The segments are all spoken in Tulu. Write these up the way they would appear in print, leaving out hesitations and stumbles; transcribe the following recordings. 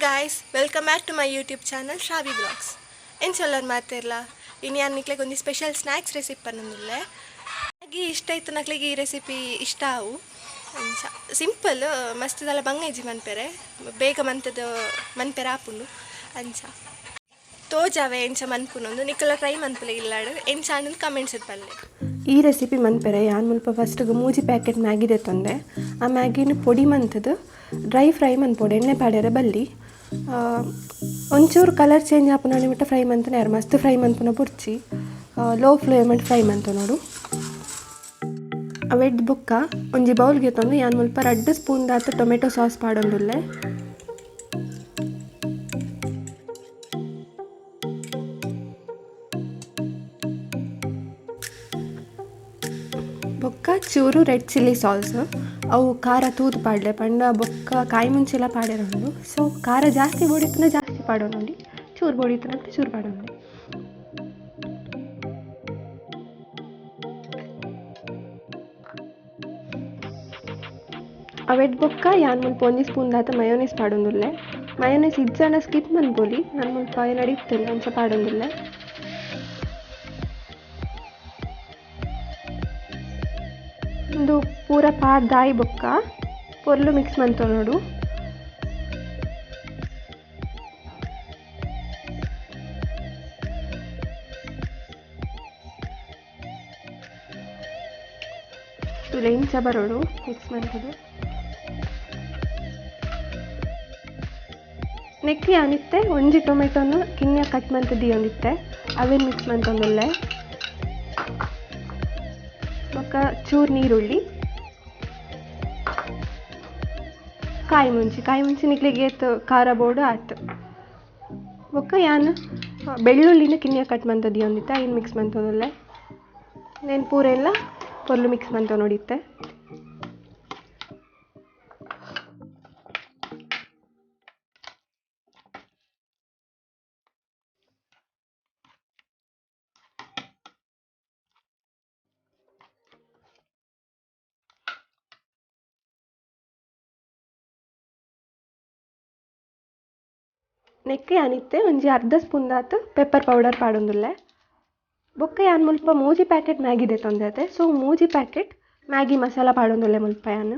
Guys, welcome back to my YouTube channel Shravi blogs. ಎಂಚೊಲ್ಲರ್ ಮಾತೆರ್ಲ? ಇನಿ ಯಾನ್ ನಿಕ್ಲೆಗ್ ಒಂಜಿ ಸ್ಪೆಷಲ್ ಸ್ನ್ಯಾಕ್ಸ್ ರೆಸಿಪಿ ಪನೊಂದುಲ್ಲೆ. ಮ್ಯಾಗಿ ಇಷ್ಟ ಇತ್ತು ನಕ್ಲೆಗ್ ಈ ರೆಸಿಪಿ ಇಷ್ಟ ಆವು. ಅಂಚ ಸಿಂಪಲ್, ಮಸ್ತ್ ದಾಲ ಬಂಗ ಇಜ್ಜಿ ಮನ್ಪೆರೆ, ಬೇಗ ಮಂತದ ಮನ್ಪೆರೆ ಆಪುಂಡು. ಅಂಚ ತೋಜಾವೆ ಎಂಚ ಮನ್ಪುನೊಂದು. ನಿಕಲ ಟ್ರೈ ಮನ್ಪುಲೆ ಇಲ್ಲಾಡು, ಎಂಚ ಆಂಡ್ ಕಮೆಂಟ್ಸ್ ಪಲ್ಲೆ. ಈ ರೆಸಿಪಿ ಮನ್ಪೆರೆ ಯಾನ್ ಮುಲ್ಪ ಫಸ್ಟ್ಗೆ ಮೂಜಿ ಪ್ಯಾಕೆಟ್ ಮ್ಯಾಗಿ ದೆತ್ತೊಂದೆ. ಆ ಮ್ಯಾಗಿನ ಪೊಡಿ ಮಂತದು ಡ್ರೈ ಫ್ರೈ ಮನ್ಪೊಡು, ಎಣ್ಣೆ ಪಾಡ್ಯರೆ ಬಲ್ಲಿ. ಒಂಚೂರು ಕಲರ್ ಚೇಂಜ್ ಆಪುನ ಮುಟ್ಟ ಫ್ರೈ ಮಂತನೆ ಯಾರು, ಮಸ್ತ್ ಫ್ರೈ ಮನ್ಪುನ ಬುಡ್ಚಿ. ಲೋ ಫ್ಲೇಮ್ ಫ್ರೈ ಮಂತ ನೋಡು. ಅವೆಡ್ ಬೊಕ್ಕ ಒಂಜಿ ಬೌಲ್ಗೆ ತಂದು ಯಾನ್ ಮುಲ್ಪ 2 ಸ್ಪೂನ್ ದಾತ್ ಟೊಮೆಟೊ ಸಾಸ್ ಪಾಡೊಂದುಲ್ಲೆ. ಬೊಕ್ಕ ಚೂರು ರೆಡ್ ಚಿಲ್ಲಿ ಸಾಸ್, ಅವು ಖಾರ ತೂದು ಪಾಡ್ಲೆ, ಪಂಡ ಬೊಕ್ಕ ಕಾಯಿ ಮುಂಚೆಲ್ಲ ಪಾಡ್ಯರೆ. ಸೊ ಖಾರ ಜಾಸ್ತಿ ಬೋಡಿತ್ತಂಡ ಜಾಸ್ತಿ ಪಾಡೊನೊಲಿ, ಚೂರು ಬೋಡಿತ್ತಂಡ ಚೂರು ಪಾಡೊನೊಲಿ. ಅವೆಡ್ ಬೊಕ್ಕ ಯಾನ್ ಮುಲ್ಪ ಒಂಜಿ ಸ್ಪೂನ್ ದಾತ ಮಯೋನೀಸ್ ಪಾಡೊಂದುಲ್ಲೆ. ಮಯೋನೀಸ್ ಇಜ್ಜಾಂಡ ಸ್ಕಿಪ್ ಮನ್ಪೊಲಿ, ಯಾನ್ ಮುಲ್ಪ ಎನ್ನಡ ಇತ್ತುಂಡು ಅಂಚ ಪಾಡೊಂದುಲ್ಲೆ. ಉಂದು ಪೂರ ಪಾಡ್ದಾಯಿ ಬೊಕ್ಕ ಪೊರ್ಲು ಮಿಕ್ಸ್ ಮಂತೊನೊಡು. ತೂಲೆ ಇಂಚ ಬರೊಡು ಮಿಕ್ಸ್ ಮಂತುದು. ನೆಕ್ಕ್ ಯಾನಿತ್ತೆ ಒಂಜಿ ಟೊಮೆಟೊನು ಕಿನ್ಯ ಕಟ್ ಮಂತ್ ದೀಯೊಂದಿತ್ತೆ, ಅವೆನ್ ಮಿಕ್ಸ್ ಮಂತೊಂದುಲ್ಲೆ. ಬೊಕ್ಕ ಚೂರು ನೀರುಳ್ಳಿ, ಕಾಯಿ ಮುಂಚಿ, ಕಾಯಿ ಮುಂಚಿ ನಿಕ್ಲೆಗ್ ಏತ್ ಖಾರ ಬೋಡು ಆತ್. ಬೊಕ್ಕ ಯಾನ್ ಬೆಳ್ಳುಳ್ಳಿನ ಕಿನ್ಯ ಕಟ್ ಮಂತ್ ದೀಯೊಂದಿತ್ತೆ, ಐನ್ ಮಿಕ್ಸ್ ಮಂತೊಂದುಲ್ಲೆ. ನೆನ್ ಪೂರ ಎಲ್ಲ ಪೊರ್ಲು ಮಿಕ್ಸ್ ಮಂತೊನೊಡಿತ್ತೆ. ನೆಕ್ಕ್ ಯಾನಿತ್ತೆ ಒಂಜಿ ಅರ್ಧ ಸ್ಪೂನ್ ದಾತ್ ಪೆಪ್ಪರ್ ಪೌಡರ್ ಪಾಡೊಂದುಲ್ಲೆ. ಬೊಕ್ಕ ಯಾನ್ ಮುಲ್ಪ ಮೂಜಿ ಪ್ಯಾಕೆಟ್ ಮ್ಯಾಗಿ ದೆತ್ತೊಂದೆ, ಸೊ ಮೂಜಿ ಪ್ಯಾಕೆಟ್ ಮ್ಯಾಗಿ ಮಸಾಲ ಪಾಡೊಂದುಲ್ಲೆ ಮುಲ್ಪ ಯಾನ್.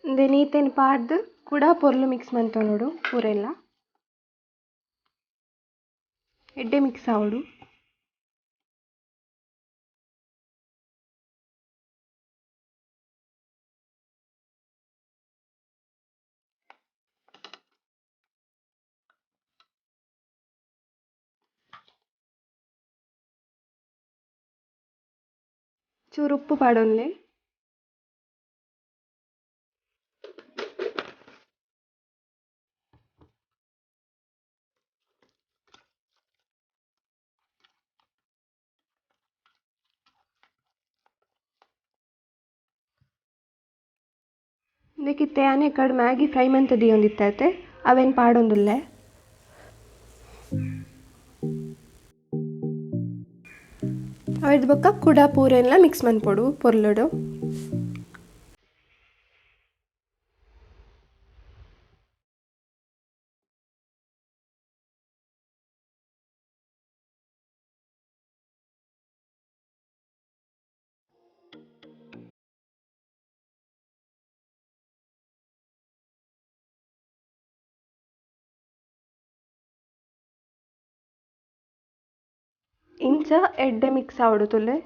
ಉಂದೆನ್ ಈತೆನ್ ಪಾಡ್ದ್ ಕುಡ ಪೊರ್ಲು ಮಿಕ್ಸ್ ಮಂತೊನೊಡು ಪೂರೆಲ್ಲ. ಎಡ್ಡೆ ಮಿಕ್ಸ್ ಆವೊಡು. ಚೂರು ಉಪ್ಪು ಪಾಡೊನ್ಲೆ. ಇಂದೆಕಿತ್ತೆ ಯಾನ್ ಕಡ್ ಮ್ಯಾಗಿ ಫ್ರೈ ಮಂತ್ ದೀಯೊಂದಿತ್ತೆ, ಅವೆನ್ ಪಾಡೊಂದುಲ್ಲೆ. ಅವೆಡ್ ಬೊಕ್ಕ ಕುಡ ಪೂರೆನ್ಲ ಮಿಕ್ಸ್ ಮನ್ಪೊಡು ಪೊರ್ಲುಡು. ಇಂಚ ಎಡ್ಡೆ ಮಿಕ್ಸ್ ಆವೊಡು ತೂಲೆ.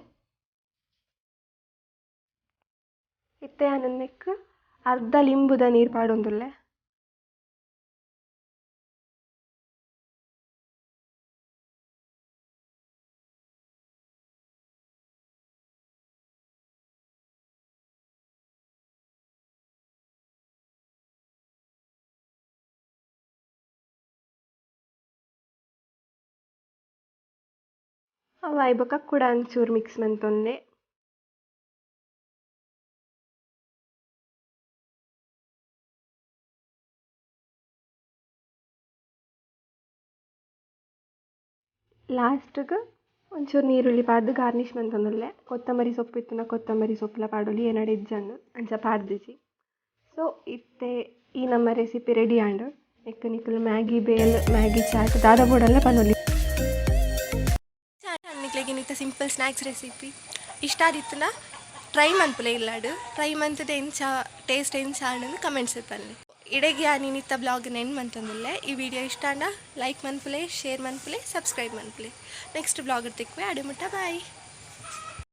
ಇತ್ತೆ ಯಾನ್ ನೆಕ್ಕ್ ಅರ್ಧ ಲಿಂಬುದ ನೀರು ಪಾಡೊಂದುಲ್ಲೆ. ಅವು ಬೊಕ್ಕ ಕುಡ ಒಂಚೂರು ಮಿಕ್ಸ್ ಮಂತೊನ್ಲೆ. ಲಾಸ್ಟ್ಗೆ ಒಂಚೂರು ನೀರುಳ್ಳಿ ಪಾಡ್ದು ಗಾರ್ನಿಷ್ ಮಂತೊಂದುಲ್ಲೆ. ಕೊತ್ತಂಬರಿ ಸೊಪ್ಪು ಇತ್ತುಂಡ ಕೊತ್ತಂಬರಿ ಸೊಪ್ಪುಲ ಪಾಡೊಲಿ, ಎನ್ನಡ ಇಜ್ಜಂಡ್ ಅಂಚ ಪಾಡ್ದಿಜಿ. ಸೊ ಇತ್ತೆ ಈ ನಮ್ಮ ರೆಸಿಪಿ ರೆಡಿ ಆಂಡ್. ನೆಕ್ಕ್ ನಿಕುಲು ಮ್ಯಾಗಿ ಬೇಲ್, ಮ್ಯಾಗಿ ಚಾಟ್ ದಾದ ಬೋಡಲ್ಲ ಪನೊಲಿ. ನಿಕ್ಲೆಗ್ ಇನಿತ ಸಿಂಪಲ್ ಸ್ನ್ಯಾಕ್ಸ್ ರೆಸಿಪಿ ಇಷ್ಟ ಆದಿತ್ತುಂಡ ಟ್ರೈ ಮನ್ಪುಲೆ ಇಲ್ಲಡ್. ಟ್ರೈ ಮಂತುದು ಎಂಚ ಟೇಸ್ಟ್ ಎಂಚ ಆಂಡ್ ಕಮೆಂಟ್ಸ್ ಪನ್ಲೆ. ಇಡೆಗ್ ಯಾನ್ ಇನಿತ ಬ್ಲಾಗ್ ಎಂಡ್ ಮಂತೊಂದುಲ್ಲೆ. ಈ ವಿಡಿಯೋ ಇಷ್ಟ ಆಂಡ ಲೈಕ್ ಮನ್ಪುಲೆ, ಶೇರ್ ಮನ್ಪುಲೆ, ಸಬ್ಸ್ಕ್ರೈಬ್ ಮನ್ಪುಲೆ. ನೆಕ್ಸ್ಟ್ ಬ್ಲಾಗ್ ತಿಕ್ವೆ, ಅಡೆ ಮುಟ್ಟ ಬಾಯ್.